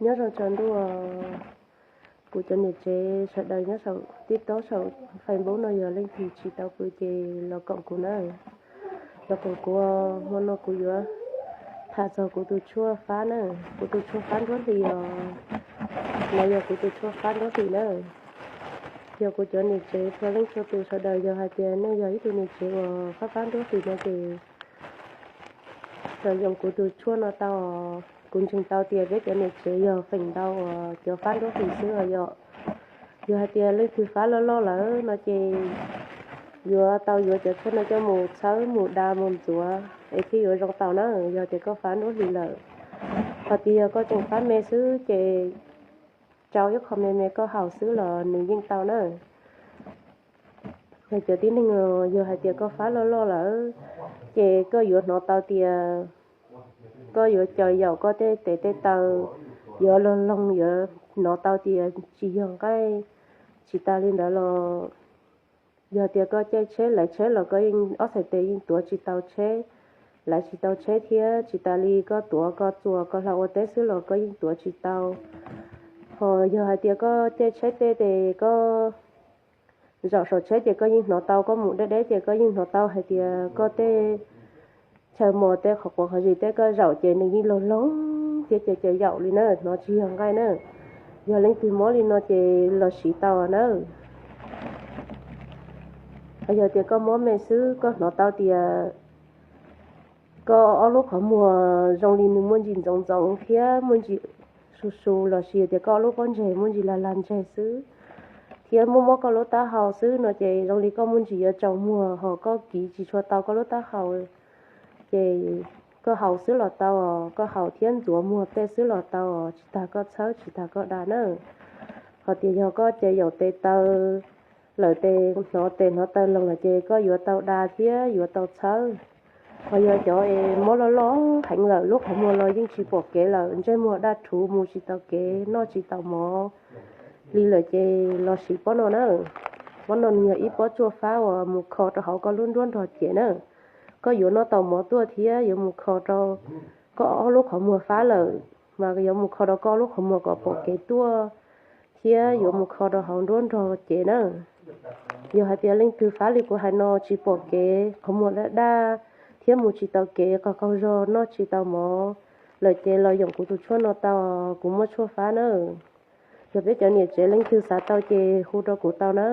Nyob zoo tsaus ntuj, kuv cov niam tsev sawv daws nyob saum TikTok saum Facebook no yog leej twg tsis tau pw ces los koom kuv na, los koom kuv. Hmo no kuv yuav tham txog kuv tus tshuaj fab na, kuv tus tshuaj fab nruab hlis os. No yog kuv tus tshuaj fab nruab hlis na. Yog kuv cov niam tsev txhua leej txhua tus sawv daws, yog hais tias nej yog ib tug niam tsev uas fab fab nruab hlis no ces los yoom kuv tus tshuaj no tau. Kuv ntseeg tau tias peb cov niam tsev yog feem ntau uas cov fab nruab hlis xwb os yom. Yog hais tias leej twg fab loj loj lawm no ces yuav tau yuav cov tshuaj no coj mus txhawb mus da mus ntxuav es thiaj yuav zoo tau na. Yog tias koj fab nruab hlis lawm, ho tias yog koj tseem fab me xwb ces rau ib qho me me koj haus xwb los nws yeej tau na. Yog cov tib neeg, yog hais tias koj fab loj loj lawm ces koj yuav hnov tau tias koj yuav cov yaum koj tej tes tej taw yuav loog loog, yuav hnov tau tias tsis yog nqaij. Tsis tas li ntawd los yog tias koj caij tsheb lawv tsheb los koj yeej ob txhais tes yeej tuav tsis tau tsheb, lawv tsis tau tsheb thiab. Tsis tas li koj tuav koj txuas koj hla ua teb xwb los koj yeej tuav tsis tau. Ho yog hais tias koj caij tsheb tej tes koj zaum saum tsheb ces koj yeej hnov tau, koj mus deb deb ces koj yeej hnov tau hais tias koj tej chaw mos tej qhov quav qhov zis tej koj zaum ces nws yeej loog loog thiab ces cov yaum li na, hnov tsis yog nqaij na. Yog leej twg mob li no ces los siv tau na. Yog tias koj mob me xwb koj hnov tau tias koj ob lub qhov muag zoo li nws muaj ntsis ntxoov ntxoov thiab muaj ntsis su su los sis tias koj ob lub pob ntseg muaj ntsis lag lag ntseg xwb, thiab mob mob koj lub taub hau xwb no ces zoo li koj muaj ntsis yuav tsaus muag ho koj kiv tsis tshua tau koj lub taub hau. Ces koj haus xwb los tau os, koj haus thiab ntxuav muag tej xwb los tau os, tsis tas koj txhawb tsis tas koj da na. Ho tias yog koj ces yaum tes taw lawm tes hnov tes hnov taw loog lawm ces koj yuav tau da thiab yuav tau txhawb. Ho yog cov es mob loj loj heev lawm lub qhov muag los yeej tsis pom kev lawm, ntsej muag daj rhuv mus tsis tau kev noj tsis tau mov li lawm ces los siv pob no na. Pob no nws yog ib pob tshuaj fab uas mus kho rau hauv koj lub nruab nrog cev na. Koj yuav noj tau mov tuaj thiab yuav mus kho rau koj ob lub qhov muag fab lawm, mas yuav mus kho rau koj ob lub qhov muag kom pom kev tuaj thiab yuav mus kho rau hauv nruab nrog cev na. Yog hais tias leej twg fab li kuv hais no tsis pom kev, qhov muag daj daj thiab mus tsis tau kev, qaug qaug zog noj tsis tau mov lawm ces los yoom kuv tus tshuaj no tau, kuv muaj tshuaj fab na. Yog peb cov niam tsev leej twg xav tau ces hu rau kuv tau na.